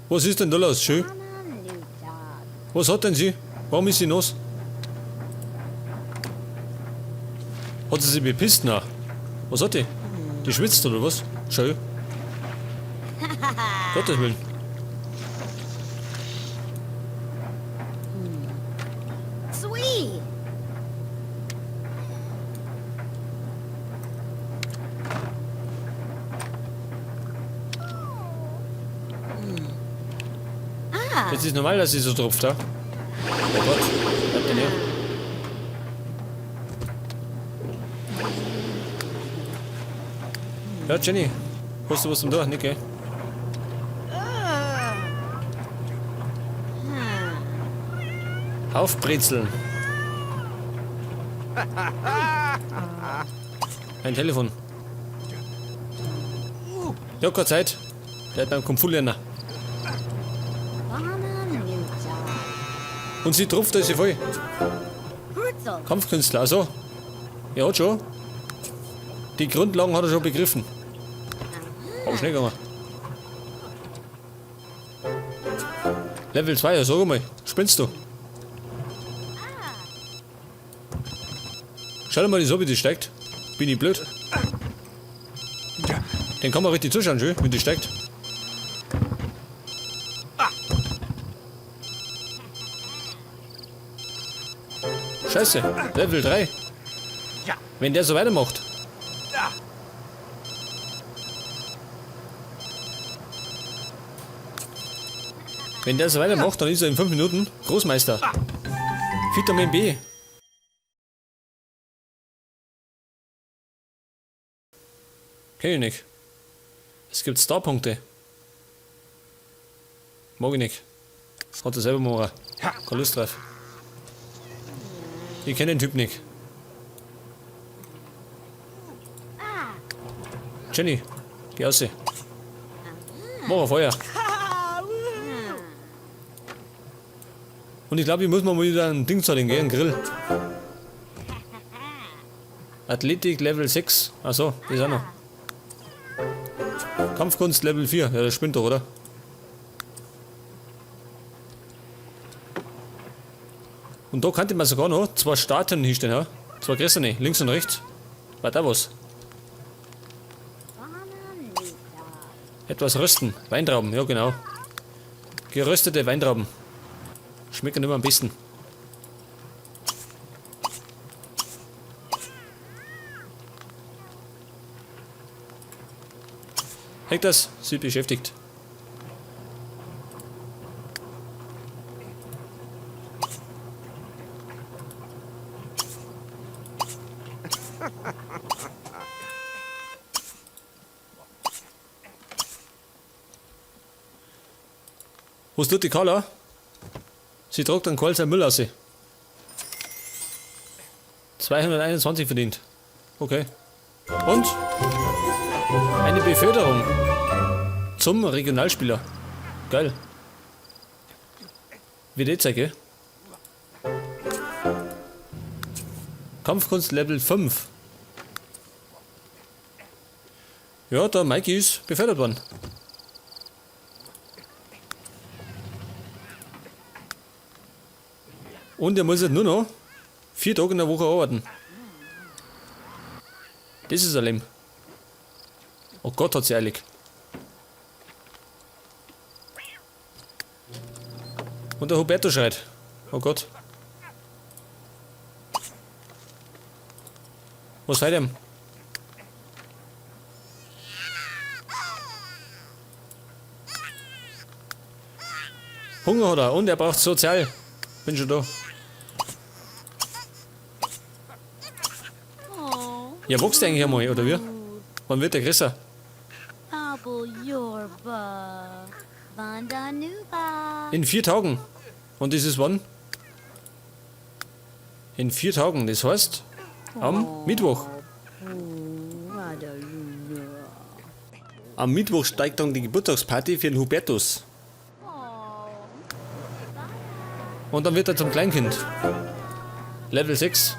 Was ist denn da los? Schön. Was hat denn sie? Warum ist sie nass? Hat sie sich bepisst? Na. Was hat die? Die schwitzt oder was? Schön. Gottes Willen. Sweet. Ah. Jetzt ist normal, dass sie so tropft, da. Oh Gott, bleib denn her. Ja, Jenny, hast du was zum Tor? Nicht, gell? Aufbrezeln. Ein Telefon. Ja, keine Zeit. Der hat beim Kung Fu lernen. Und sie tropft, da ist sie voll. Kampfkünstler, also. Er hat schon. Die Grundlagen hat er schon begriffen. Aber schnell gegangen. Level 2, ja, sag mal. Spinnst du? Schau dir mal die so, wie die steigt. Bin ich blöd? Den kann man richtig zuschauen, schön, wie die steigt. Scheiße, Level 3. Wenn der so weitermacht. Wenn der so weitermacht, dann ist er in 5 Minuten Großmeister. Vitamin B. Kenn ich nicht. Es gibt Starpunkte. Mag ich nicht. Hat er selber gemacht. Keine Lust drauf. Ich kenn den Typ nicht. Jenny, geh raus. Mach ein Feuer. Und ich glaub, ich muss mal wieder ein Ding zahlen, gell? Einen Grill. Athletik Level 6. Achso, das ist auch noch. Kampfkunst Level 4. Ja, das spinnt doch, oder? Und da könnte man sogar noch 2 Statuen hinstellen, ja? 2 größere, links und rechts. War da was? Etwas rösten. Weintrauben, ja genau. Geröstete Weintrauben. Schmecken immer am besten. Hängt das? Sie beschäftigt. Was tut die Carla? Sie tragt einen Qualzer Müll aus. 221 verdient. Okay. Und? Eine Beförderung. Zum Regionalspieler. Geil. Wird eh Zeit, gell? Kampfkunst Level 5. Ja, der Mikey ist befördert worden. Und er muss jetzt nur noch 4 Tage in der Woche arbeiten. Das ist ein Leben. Oh Gott, hat sie eilig. Und der Huberto schreit. Oh Gott. Was fehlt ihm? Hunger hat er und er braucht sozial. Bin schon da. Ja, wächst der eigentlich einmal, oder wie? Wann wird der größer? In 4 Tagen. Und das ist wann? In 4 Tagen, das heißt am Mittwoch. Am Mittwoch steigt dann die Geburtstagsparty für den Hubertus. Und dann wird er zum Kleinkind. Level 6.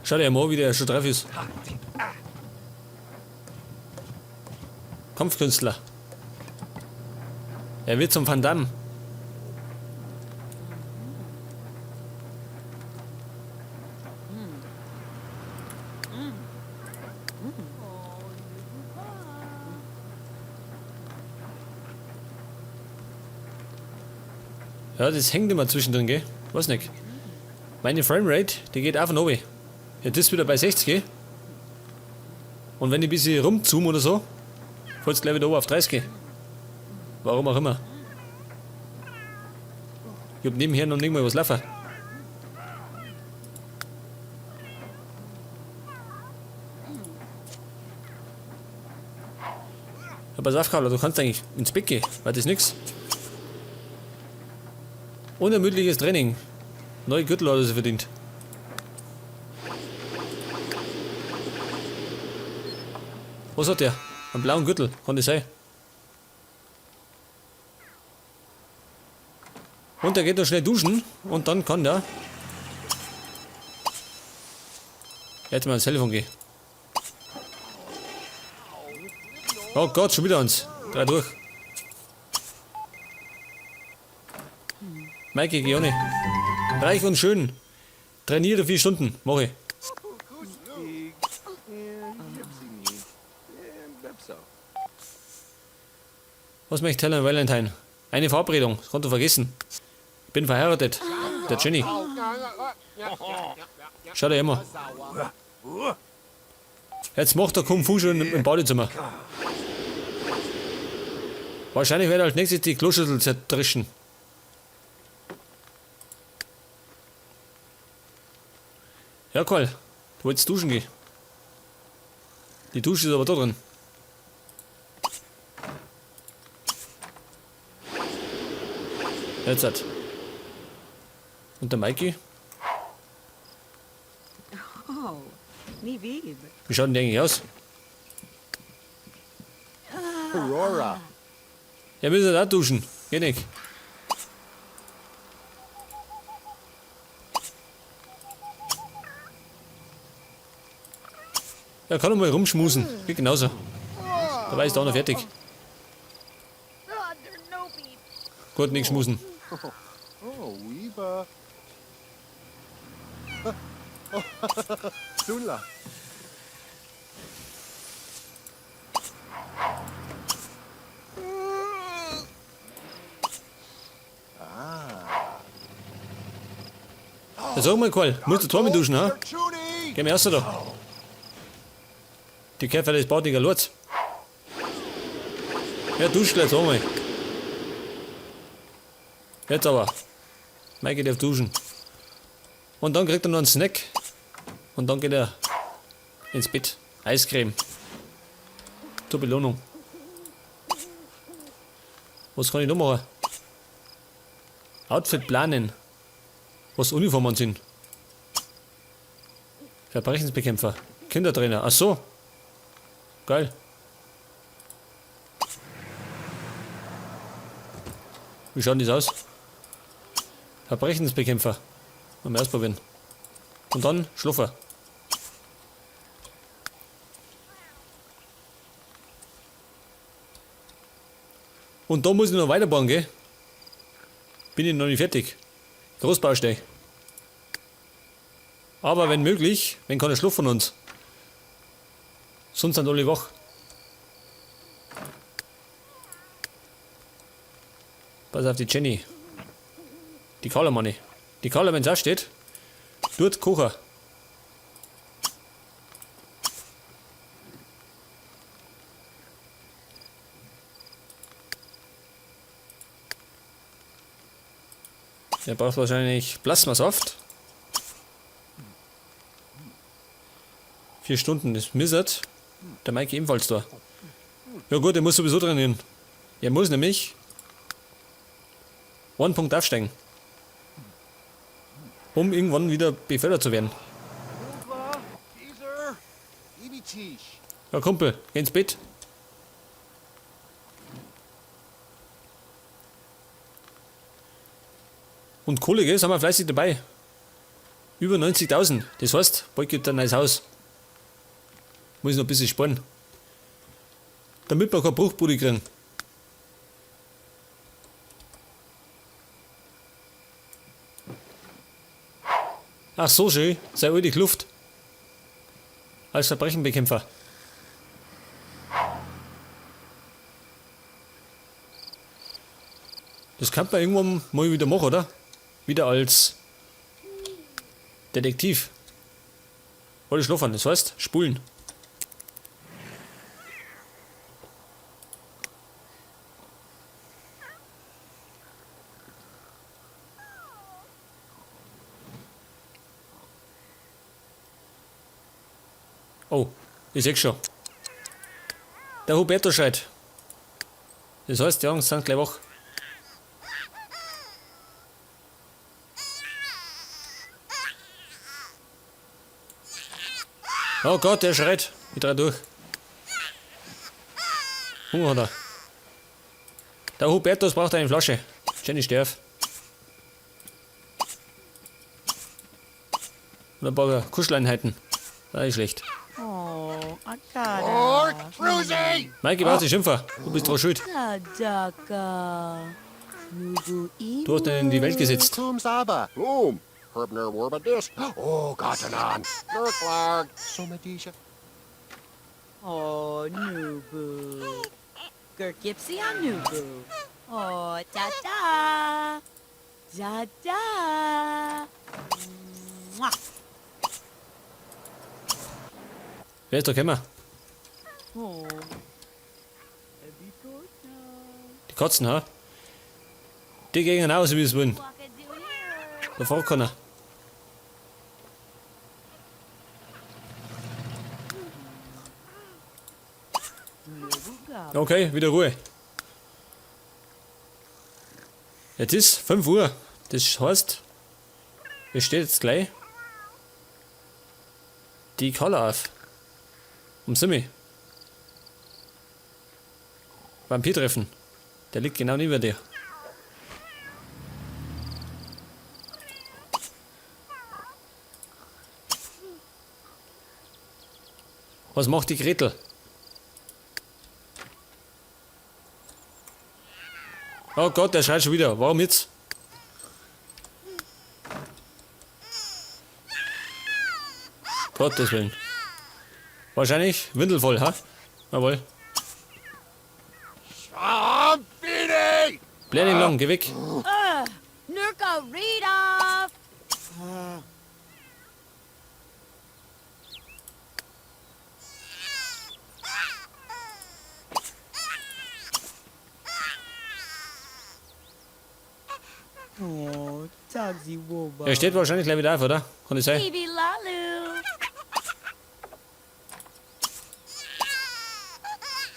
Schau dir mal, wie der schon drauf ist. Kampfkünstler. Er wird zum Van Damme. Ja, das hängt immer zwischendrin, gell? Weiß nicht. Meine Framerate, die geht auf und runter. Jetzt ist wieder bei 60, gell? Und wenn ich ein bisschen rumzoome oder so, fällt's gleich wieder oben auf 30. Warum auch immer. Ich hab nebenher noch nicht mal was laufen. Ja, pass auf, Carla, du kannst eigentlich ins Bett gehen, weil das ist nix. Unermüdliches Training. Neue Gürtel hat er sich verdient. Was hat der? Einen blauen Gürtel, kann das sein? Und der geht noch schnell duschen und dann kann der jetzt mal ans Telefon gehen. Oh Gott, schon wieder eins. 3 durch. Maike, geh ohne. Reich und schön. Trainiere 4 Stunden. Mach ich. Was möchte Helen Valentine? Eine Verabredung. Das kannst du vergessen. Ich bin verheiratet. Der Jenny. Schau dir immer. Jetzt macht der Kung Fu schon im Badezimmer. Wahrscheinlich wird er als nächstes die Kloschüssel zerdrischen. Ja, Karl, du wolltest duschen gehen. Die Dusche ist aber da drin. Jetzt hat. Und der Maiki? Oh, nie wie. Wie schaut denn der eigentlich aus? Aurora. Ja, wir müssen auch duschen. Geht nicht. Ja, kann doch mal rumschmusen. Geht genauso. Dabei ist der auch noch fertig. Gut, nicht schmusen. Oh, Weaver. Sula. Ja, sag mal, Karl, musst du zweimal duschen, ha? Geh mal erst da. Die Käfer des Badiger Lords. Ja, dusch gleich zweimal. Jetzt aber. Maike darf duschen. Und dann kriegt er noch einen Snack. Und dann geht er ins Bett. Eiscreme. Zur Belohnung. Was kann ich noch machen? Outfit planen. Was Uniform anziehen? Verbrechensbekämpfer. Kindertrainer. Ach so. Geil. Wie schaut denn das aus? Verbrechensbekämpfer. Mal ausprobieren. Und dann Schluffer. Und da muss ich noch weiterbauen, gell? Bin ich noch nicht fertig. Großbaustelle. Aber wenn möglich, wenn keiner Schluff von uns. Sonst sind alle wach. Pass auf die Jenny. Die Carla, meine ich. Die Carla, wenn's auch steht, tut kochen. Der braucht wahrscheinlich Plasmasaft. 4 Stunden, das missert. Der Maike ebenfalls da. Ja gut, der muss sowieso trainieren. Er muss nämlich einen Punkt aufsteigen. Um irgendwann wieder befördert zu werden. Ja Kumpel, geh ins Bett. Und Kohle, gell, sind wir fleißig dabei. Über 90.000. Das heißt, bald gibt er ein neues Haus. Muss ich noch ein bisschen sparen. Damit wir keine Bruchbude kriegen. Ach so schön, sei alte Kluft. Als Verbrechenbekämpfer. Das kann man irgendwann mal wieder machen, oder? Wieder als Detektiv. Wollte schlafen, das heißt spulen. Oh, ich seh schon. Der Huberto schreit. Das heißt, die Jungs sind gleich wach. Oh Gott, der schreit. Ich dreh durch. Hunger hat er. Der Hubertus braucht eine Flasche. Jenny sterf. Und ein paar Kuscheleinheiten. Das ist schlecht. Oh, Akada. Ork Fruzy! Maike, braucht sich Schimpfer. Du bist doch schuld. Sadaka. Nubu Du hast ihn in die Welt gesetzt. Kumsaba. Boom. Herbner Warba Disc. Oh, Gatanan. Nurklarg. Somadisha. Oh, Nubu. Gurkipsi Nubu. Oh, da da. Da da. Mwah. Wer ist da gekommen? Oh. Die Katzen, ha? Die gehen raus, wie sie wollen. Da fragt keiner. Okay, wieder Ruhe. Jetzt ist 5 Uhr. Das heißt, es steht jetzt gleich die Koller auf. Um Simi. Vampirtreffen. Der liegt genau neben dir. Was macht die Gretel? Oh Gott, der schreit schon wieder. Warum jetzt? Gottes Willen. Wahrscheinlich windelvoll, ha? Jawohl. Zombie! Blending lang, geh weg. Nurka Rita. Oh, Taxi Woba. Er steht wahrscheinlich gleich wieder auf, oder? Kann das sein? Baby Lalu.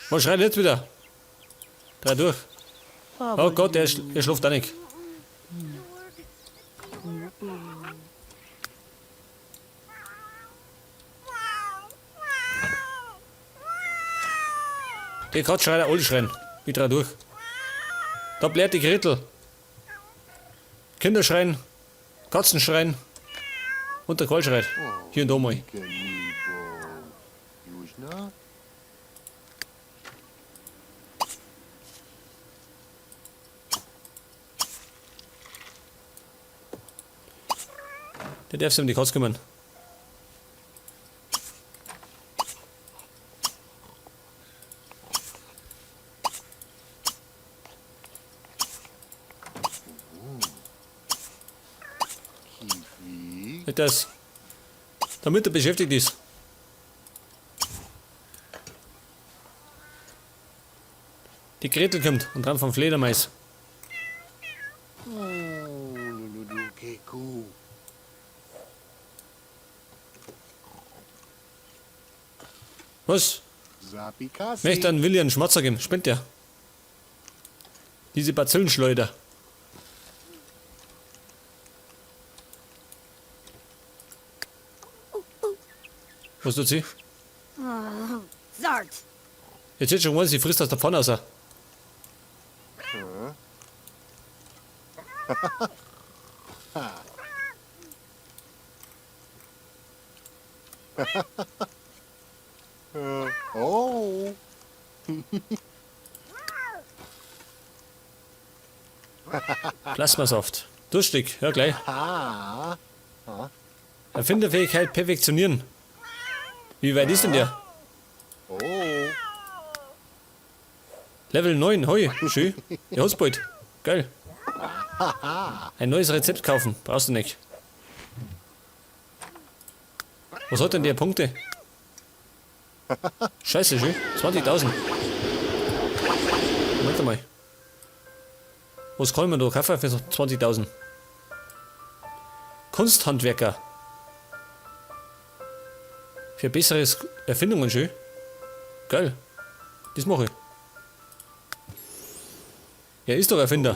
Was schreit jetzt wieder? Dreh durch. Oh Gott, er schläft auch nicht. Die Katze schreit auch alle schreien. Ich dreh durch. Da blärt die Gretel. Kinder schreien, Katzen schreien und der Qual schreit. Hier und da mal. Yuzna? Der darf sich um die Katze kümmern. Kifi? Nicht das. Damit er beschäftigt ist. Die Gretel kommt und dran vom Fledermais. Oh, Lulukeku. Was? Zapikasi. Möchte an Willi einen Schmatzer geben? Spinnt der? Diese Bazillenschleuder. Was tut sie? Zart. Jetzt hätte schon gewusst, sie frisst aus der Pfanne raus. Oh. Plasmasaft. Durstig, ja gleich. Erfinderfähigkeit perfektionieren. Wie weit ist denn der? Oh. Level 9, hoi, schön. Der hat's bald. Geil. Ein neues Rezept kaufen, brauchst du nicht. Was hat denn der Punkte? Scheiße, schön. 20.000. Moment mal. Was kann man da kaufen für 20.000? Kunsthandwerker. Für bessere Erfindungen, schön. Geil. Das mache ich. Er ist doch Erfinder.